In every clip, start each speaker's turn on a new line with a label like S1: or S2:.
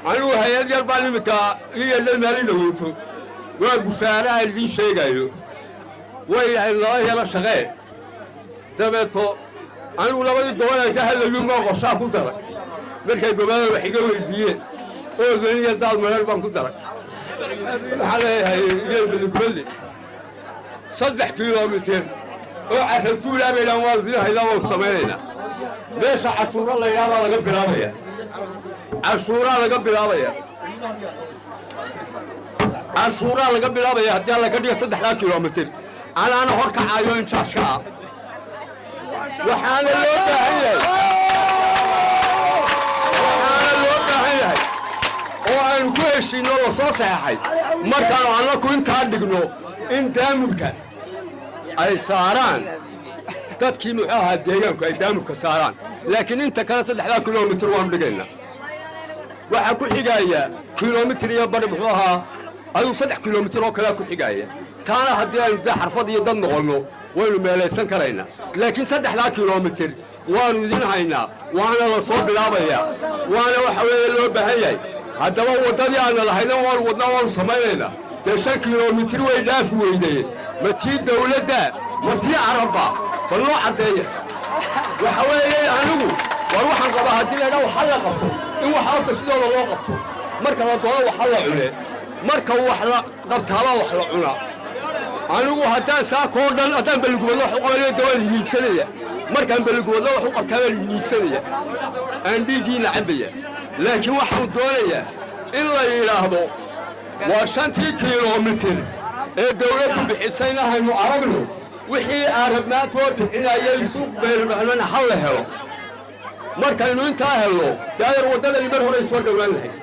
S1: Anigu hay-ad yar baan iminka ii yeedhay maalin dhaweyto. Waa bushaare aan idiin sheegaayo. Way yahay laba yaro shaqee. Dabeeto anigu labadii gobol aan ka hadlayun baan qorshaa ku daray. Markay gobollada wax iga weydiiyeen, Oodweyne iyo Daadmareer baan ku daray. Waxaan leeyahay Geelbadugubadle 3 kilomitir oo carratuulaa bay dhahan, waan dinahaynaa, waan samaynaynaa. Meesha Cashuuro la yidhaha baa laga bilaabaya, cashuuraa laga bilaabaya, cashuuraa laga bilaabaya. Haddii Alla ka dhigo, 3-daa kilomitir anaana hor kacayo in jaashka ah. Waxaana loo baahan yahay, waxaana loo baahan yahay oo aanu ku heshiinno, la soo saxeexay, markaanu annaku intaa dhigno in daamurka ay saaraan dadkii, muxuu ahaa, deegaanku ay daamurka saaraan. Laakiin inta kale 3-daa kilomitir waanu dhigaynaa. Waxaa ku xigaaya kilomitir iyo bari, muxuu ahaa, adigu 3 kilomitir oo kalea ku xigaaya. Taana haddii aynu dee xarfad iyo dad noqonno, waynu meelaysan karaynaa. Laakiin 3-daa kilomitir waanu idin haynaa, waana la soo bilaabayaa, waana waxa weeye loo baahan yahay. Haddaba waddadii aana lahayna waanu wadnaa, waanu samaynaynaa. Dee 5 kilomitir way dhaafi weydeen. Ma tii dawladda, ma tii Carabba? Bal noo caddeeya. Waxa weeye anigu war waxaan qabaa, haddii la idhaha waxa la qabto, in waxa horta sidooda loo qabto. Marka la doono waxa la cune, marka wax la qabtaabaa wax la cunaa. Anigu haddaan saakoo dhan haddaan Balligubadlo wax u qabanayo, dee waan idin iibsanaya. Markaan Balligubadlo wax u qabtaa baan idin iibsanaya, aan dhiiggiina cabbaya. Laakiin waxaan doonayaa in la yidhaahdo waa 5-tii kilomitir ee dawladdu bixisayna haynu aragno. Wixii aarabmaantoo bixinayay suuq beelmacnana hal la helo. Markaynu intaa helno, daayar waddadani mar horey soo dhowaan lahayd.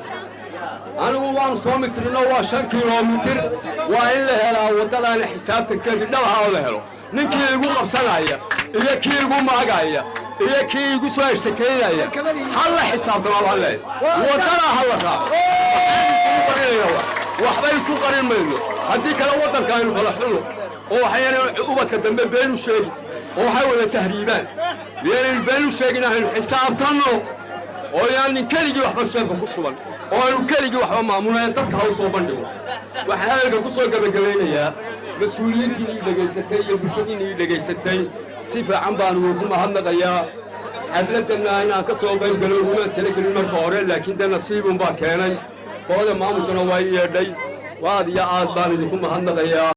S1: Anigu waanu soo mitrino, waa 5 kilomitir. Waa in la helaa waddadaana xisaabtankeedii dhabaha oo la helo. Ninkii igu qabsanaya iyo kii igu maagaya iyo kii igu soo ashtakeynaya, ha la xisaabtamaa baan leeyahay. Waddadaa ha la raaco. Waxba isu qarin mayno. Haddii kale waddanka aynu kala xulno oo waxayna ubadka dambe been u sheegi oo waxay wada tahriibaan. Yaanaynu been u sheegin, aynu xisaabtanno oo yaanin keligii waxba sheebka ku shuban oo aanu keligii waxba maamulayn. Dadka ha u soo bandhigo. Waxaan hadalka ku soo gebagabaynayaa, mas-uuliyiintii ii dhegaysatay iyo bulshadiina ii dhegaysatay, si fiican baanu ugu mahadnaqayaa. Xafladdanna inaan ka soo qayb galo ugumaan talagelin marka hore, laakiin dee nasiibun baa keenay. Qolada maamulkana waa ii yeedhay. Aad iyo aad baan idinku mahadnaqayaa.